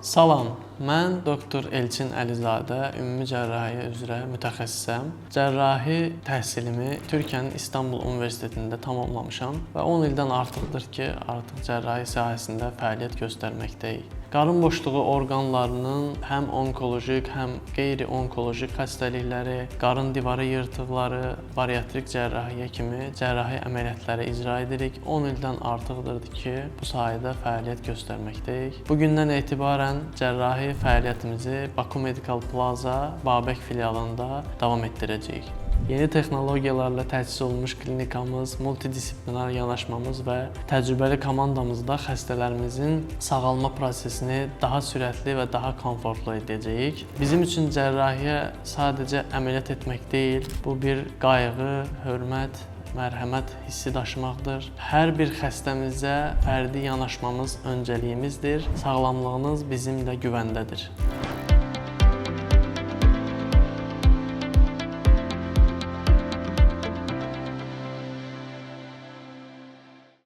Salam, mən doktor Elçin Əlizadə, ümumi cərrahiyyə üzrə mütəxəssisəm. Cərrahi təhsilimi Türkiyənin İstanbul Universitetində tamamlamışam və 10 ildən artıqdır ki, artıq cərrahi sahəsində fəaliyyət göstərməkdəyik. Qarın boşluğu orqanlarının həm onkoloji, həm qeyri-onkoloji xəstəlikləri, qarın divarı yırtıqları, bariatrik cərrahiyyə kimi cərrahi əməliyyatları icra edirik. 10 ildən artıqdır ki, bu sahədə fəaliyyət göstərməkdəyik. Bu gündən etibarən cərrahi fəaliyyətimizi Baku Medical Plaza Babək filialında davam etdirəcəyik. Yeni texnologiyalarla təchiz olunmuş klinikamız, multidisiplinar yanaşmamız və təcrübəli komandamızda xəstələrimizin sağalma prosesini daha sürətli və daha komfortlu edəcəyik. Bizim üçün cərrahiyyə sadəcə əməliyyat etmək deyil, bu bir qayğı, hörmət, mərhəmət hissi daşımaqdır. Hər bir xəstəmizə fərdi yanaşmamız öncəliyimizdir. Sağlamlığınız bizimlə güvəndədir.